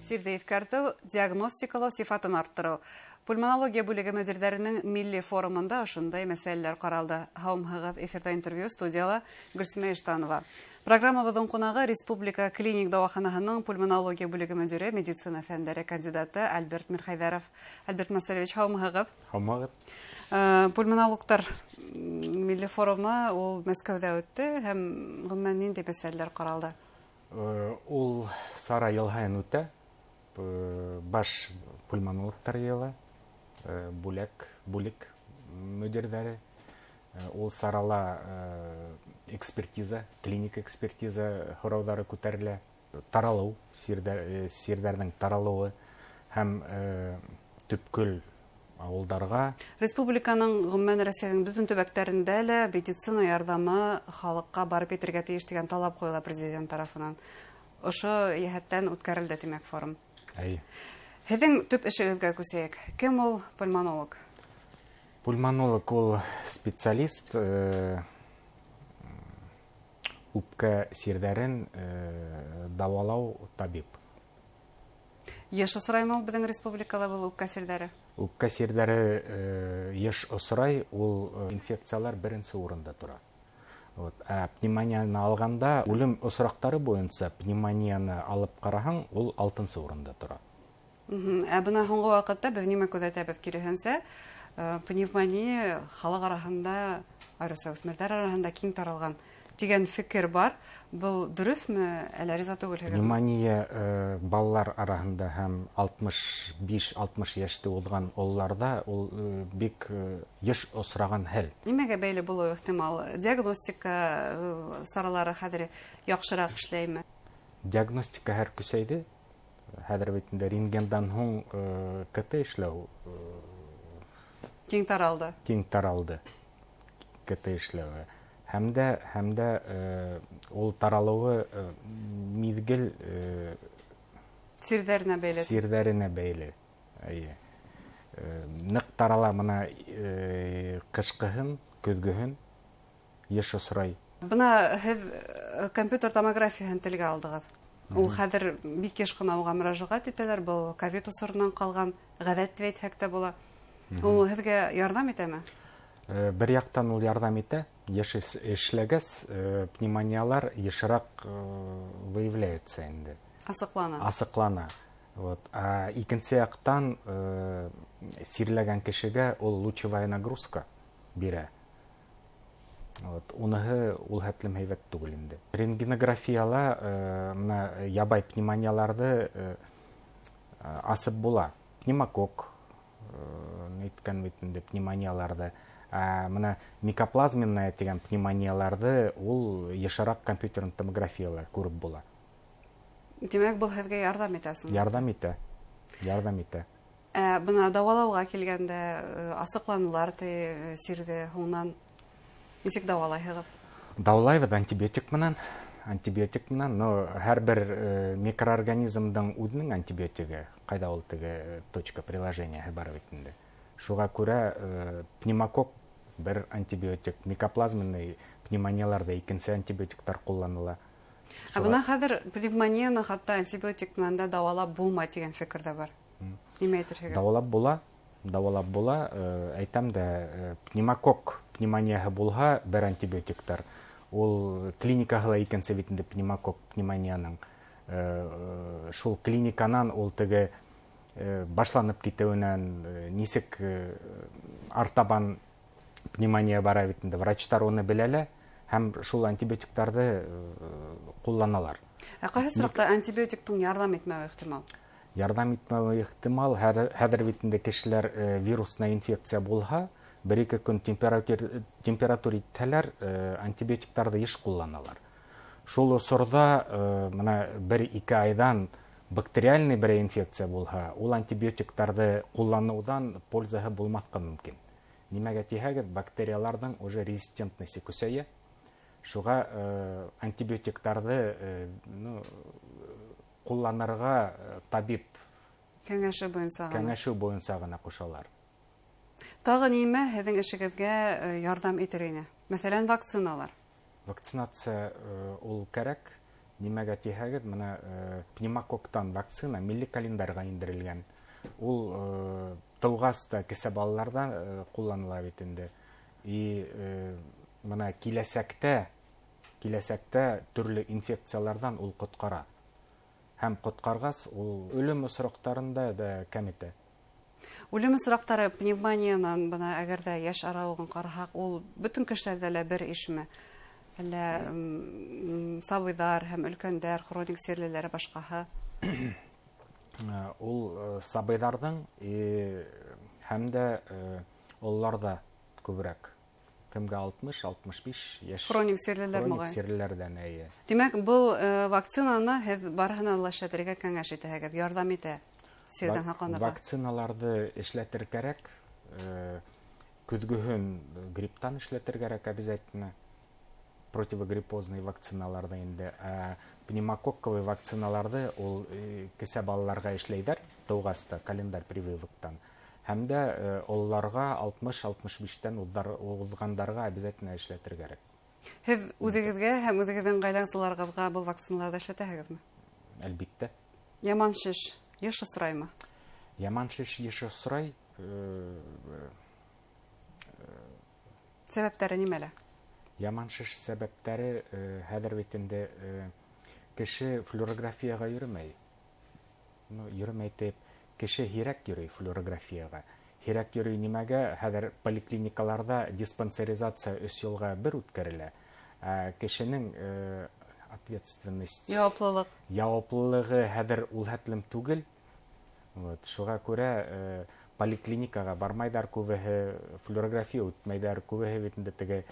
Сирҙе иҫкәртеү, диагностикалау сифатын арттырыу. Пульмонология бүлеге мөдирҙәренең милли форумында ошондай мәсьәләләр ҡаралды. Һаумыһығыҙ, эфирҙа интервью, студияла Гөлсимә Иштанова. Программабыҙҙың ҡунағы Республика клиник дауаханаһының пульмонология бүлеге мөдире, медицина фәндәре кандидаты Альберт Мирхәйҙәров. Альберт Масалевич, һаумыһығыҙ. Һаумыһығыҙ. Пульмонологтар милли форумы ул Мәскәүҙә үтте һәм ғөмүмән ниндәй мәсьәләләр ҡаралды? Ул сара йыл һайын үтә. Баш пульмонологтар йыйыла, бүлек мөдирҙәре. Ул сарала экспертиза, клиник экспертиза һорауҙары күтәрелә, таралыу, сирҙәрҙең таралыуы һәм төпкөл ауылдарға. Республиканың, ғөмүмән, Рәсәйҙең бөтөн төбәктәрендә лә медицина ярҙамы халыҡҡа барып етергә тейеш тигән талап ҡуйыла президент тарафынан. Ошо йәһәттән үткәрелде, тимәк, форум. Әйе. Һеҙҙең төп эшегеҙгә күсәйек. Кем ул пульмонолог? Пульмонолог ул специалист, үпкә сирҙәрен дауалау табип. Йыш осраймы ул беҙҙең республикала был үпкә сирҙәре? Үпкә сирҙәре йыш осрай, ул инфекциялар беренсе урында тора. Вот. Ә пневмонияны алғанда, үлем осраҡтары буйынса пневмонияны алып ҡараһаң, ул алтынсы урында тора. Ә бына һуңғы ваҡытта беҙ нимә күҙәтәбеҙ? Киреһенсә, пневмония халыҡ араһында, айырыуса үҫмерҙәр араһында киң таралған тигән фекер бар. Был дөрөҫмө, әллә риза түгелһегеҙме? Пневмония балалар араһында һәм 65-60 йәште уҙған ололарҙа ул бик йыш осраған хәл. Нимәгә бәйле булыуы ихтимал? Диагностика саралары хәҙер яҡшыраҡ эшләйме? Диагностика һәр көсәйҙе. Хәҙер бит инде рентгендан һуң КТ эшләү киң таралды. Киң таралды КТ эшләүе. Һәм дә ул таралыуы миҙгел сирҙәренә бәйле. Сирҙәренә бәйле. Эйе. Ныҡ тарала бына ҡышҡыһын, көҙгөһөн йыш осрай. Бына һеҙ компьютер томографияһын телгә алдығыҙ. Ул хәҙер бик йыш ҡына уға мөрәжәғәт итәләр, был ковид осоронан ҡалған ғәҙәт тип әйтһәк тә була. Ул һеҙгә ярҙам итәме? Бер яҡтан ул ярҙам итә. Йыш эшләгәс, пневмониялар йышыраҡ выявляются инде. Асыҡлана. Асыҡлана. Вот. А икенсе яҡтан сирләгән кешегә ул лучевая нагрузка бирә. Вот. Уныһы ул хәтлем һәйбәт түгел инде. Рентгенографияла мына ябай пневмонияларҙы асып була. Пневмокок әйткән бит инде пневмонияларҙы. Ә мына микоплазменная тигән пневмонияларҙы ул йышыраҡ компьютер томографияла күреп була. Тимәк, был һеҙгә ярҙам итә? Ярҙам итә. Ярҙам итә. Ә бына дауалауға килгәндә, асыҡланулар ти сирҙе һуңынан нисек дауалайһығыҙ? Дауалайбыҙ антибиотик менән. Антибиотик менән, но һәр бер микроорганизмдың үҙенең антибиотигы, ҡайҙа ул теге точка приложенияһы бар бит инде. Шуға күрә пневмокок бер антибиотик, микоплазменный пневмонияларҙа икенсе антибиотиктар ҡулланыла. Ә бына хәҙер пневмонияны хатта антибиотик менән дә дауалап булмай тигән фекер ҙә бар. Нимә әйтерһегеҙ? Дауалап була, дауалап була. Әйтәм дә, пневмокок пневмонияһы булһа, бер антибиотиктар. Ул клиникаһы ла икенсе бит инде пневмокок пневмонияның. Шул клиниканан ул теге башланып китеүенән нисек артабан пневмония бара бит инде, врачтар уны белә лә һәм шул антибиотиктарҙы ҡулланалар. Ә ҡайһы осраҡта антибиотиктың ярҙам итмәүе ихтимал? Ярҙам итмәүе ихтимал. Хәҙер бит инде кешеләр вирусная инфекция булһа, бер-ике көн температура итһәләр, антибиотиктарҙы йыш ҡулланалар. Шул осорҙа мына бер-ике айҙан бактериальный бер инфекция булһа, ул антибиотиктарҙы ҡулланыуҙан пользаһы булмаҫҡа мөмкин. Нимәгә тиһәгеҙ, бактерияларҙың уже резистентности көсәйә. Шуға антибиотиктарҙы ҡулланырға табип кәңәше буйынса ғына. Кәңәше буйынса ғына ҡушалар. Тағы нимә һеҙҙең эшегеҙгә ярҙам итер ине? Мәҫәлән, вакциналар. Вакцинация ул кәрәк. Нимәгә тиһәгеҙ, бына пневмококтан вакцина милли календарға индерелгән. Ул тыуғас та кесе балаларҙа ҡулланыла бит инде. И бына киләсәктә төрлө инфекцияларҙан ул ҡотҡара. Һәм ҡотҡарғас, ул үлем осраҡтарын да кәметә. Үлем осраҡтары пневмониянан, бына әгәр ҙә йәш арауығын ҡараһаҡ, ул бөтөн кешеләрҙә лә бер ишме? Әллә сабыйҙар һәм өлкәндәр, хроник сирлеләре башҡаһы? Ул сабыйҙарҙың һәм дә ололарҙа күберәк. Кемгә 60-65 йәш. Хроник сирлеләр моғайын. Хроник сирлеләрҙән, эйе. Тимәк, был вакцинаны һеҙ барыһына ла эшләтергә кәңәш итәһегеҙ, ярҙам итә сирҙән һаҡланырға. Вакциналарҙы эшләтер кәрәк. Көҙгөһөн грипптан эшләтер кәрәк обязательно. Противогриппозный вакциналарҙы инде. Пневмококковый вакциналарҙы ул кесе балаларға эшләйҙәр, тыуғас та календарь прививоктан. Һәм дә ололарға 60-65-тән уҙғандарға обязательно эшләтер кәрәк. Һеҙ үҙегеҙгә һәм үҙегеҙҙең ғаилә ағзаларығыҙға был вакциналарҙы эшләтәһегеҙме? Әлбиттә. Яман шеш йыш осраймы? Яман шеш йыш осрай. Сәбәптәре нимәлә? Яман шеш сәбәптәре хәҙер бит инде кеше флюорографияға йөрөмәй. Йөрөмәй тип, кеше һирәк йөрөй флюорографияға. Һирәк йөрөй нимәгә? Хәҙер поликлиникаларҙа диспансеризация 3 йылға бер үткәрелә. Кешенең ответственность, яуаплылыҡ. Яуаплылығы хәҙер ул хәтлем түгел. Вот, шуға күрә поликлиникаға бармайҙар күбеһе, флюорография үтмәйҙәр, күбеһе бит инде теге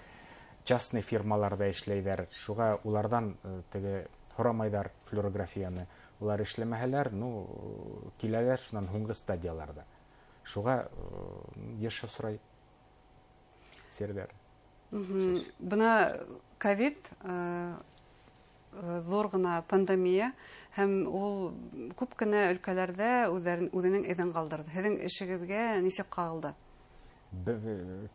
частный фирмаларҙа эшләйҙәр. Шуға уларҙан теге һорамайҙар флюорографияны. Улар эшләмәһәләр, ну, киләләр шунан һуңғы стадияларҙа. Шуға йыш осрай сирҙәр. Бына ковид ҙур ғына пандемия, һәм ул күп кенә өлкәләрҙә үҙенең эҙен ҡалдырҙы. Һеҙҙең эшегеҙгә нисек ҡағылды?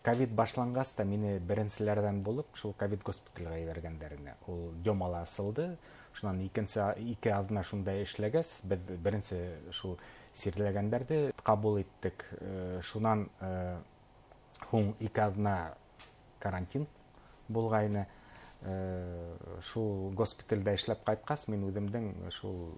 Ковид башланғас та мине беренселәрҙән булып шул ковид госпиталгә ебәргәндәр ине. Ул Дёмала асылды. Шунан ике аҙна шунда эшләгәс, беҙ беренсе шул сирләгәндәрҙе ҡабул иттек. Шунан һуң 2 аҙна карантин булғайны. Шул госпиталдә эшләп ҡайтҡас, мин үҙемдең шул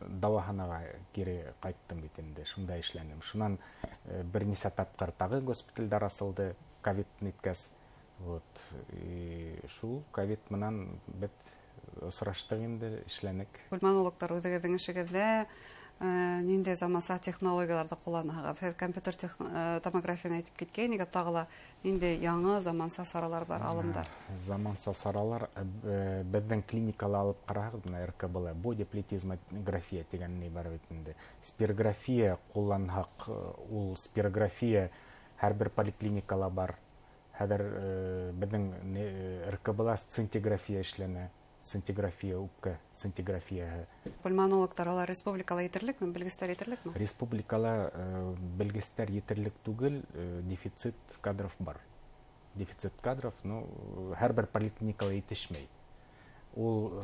дауаханаға кире ҡайттым бит инде, шунда эшләнем. Шунан бер нисә тапҡыр тағы госпиталдар асылды, ковид ниткәс. Вот, и шул ковид менән беҙ осраштыҡ инде, эшләнек. Пульмонологтар үҙегеҙҙең эшегеҙҙә ниндәй заманса технологияларҙы ҡулланаһығыҙ? Һеҙ компьютер томографияны әйтеп киткәйнегеҙ, тағы ла ниндәй яңы заманса саралар бар, алымдар? Заманса саралар беҙҙең клиникала алып ҡараһағыҙ, бына РКБ-ла бодиплетизмография тигән ни бар бит инде. Спирография ҡулланһаҡ, ул спирография һәр бер поликлиникала бар. Хәҙер беҙҙең РКБ-ла сцинтиграфия эшләнә. Сцинтиграфия, үпкә сцинтиграфияһы. Пульмонологтар алар республикала етерлекме, белгестәр етерлекме? Республикала белгестәр етерлек түгел, дефицит кадров бар. Дефицит кадров, ну, һәр бер поликлиникала етешмәй. Ул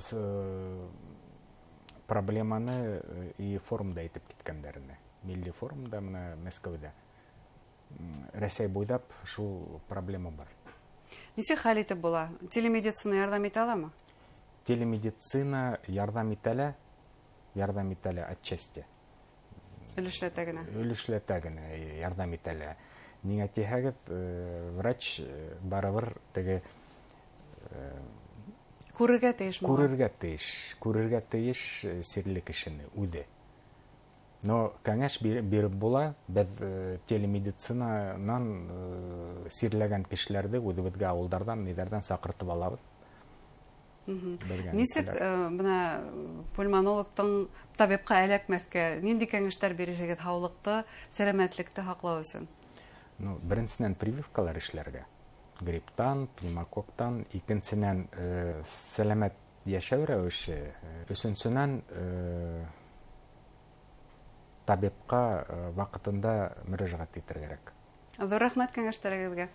проблеманы и форумда әйтеп киткәндәр ине. Милли форумда, бына Мәскәүҙә. Рәсәй буйлап шул проблема бар. Нисек хәл итеп була? Телемедицина ярҙам итә аламы? Телемедицина ярҙам итә лә, ярҙам итә лә отчасти. Өлөшләтә генә. Өлөшләтә генә ярҙам итә лә. Ниңә тиһәгеҙ, врач барыбер теге күрергә тейеш. Күрергә тейеш, күрергә тейеш сирле кешене үҙе. Но кәңәш биреп була, беҙ телемедицинанан сирләгән кешеләрҙе үҙебеҙгә ауылдарҙан, ниҙәрҙән саҡыртып алабыҙ. Нисек бына пульмонологтың табипҡа эләкмәҫкә, ниндәй кәңәштәр бирерһегеҙ һаулыҡты, сәләмәтлекте һаҡлау өсөн? Ну, беренсенән прививкалар эшләргә. Грипптан, пневмококтан, икенсенән сәләмәт йәшәү рәүеше, өсөнсөнән табипҡа ваҡытында мөрәжәғәт итергә кәрәк. Ҙур рәхмәт кәңәштәрегеҙгә.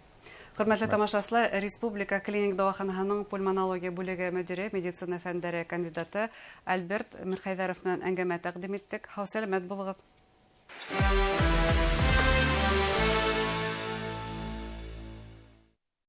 Хөрмәтле тамашасылар, Республика клиник дауаханаһының пульмонология бүлеге мөдире, медицина фәндәре кандидаты Альберт Мирхәйҙәров менән әңгәмә тәҡдим иттек. Һау-сәләмәт булығыҙ.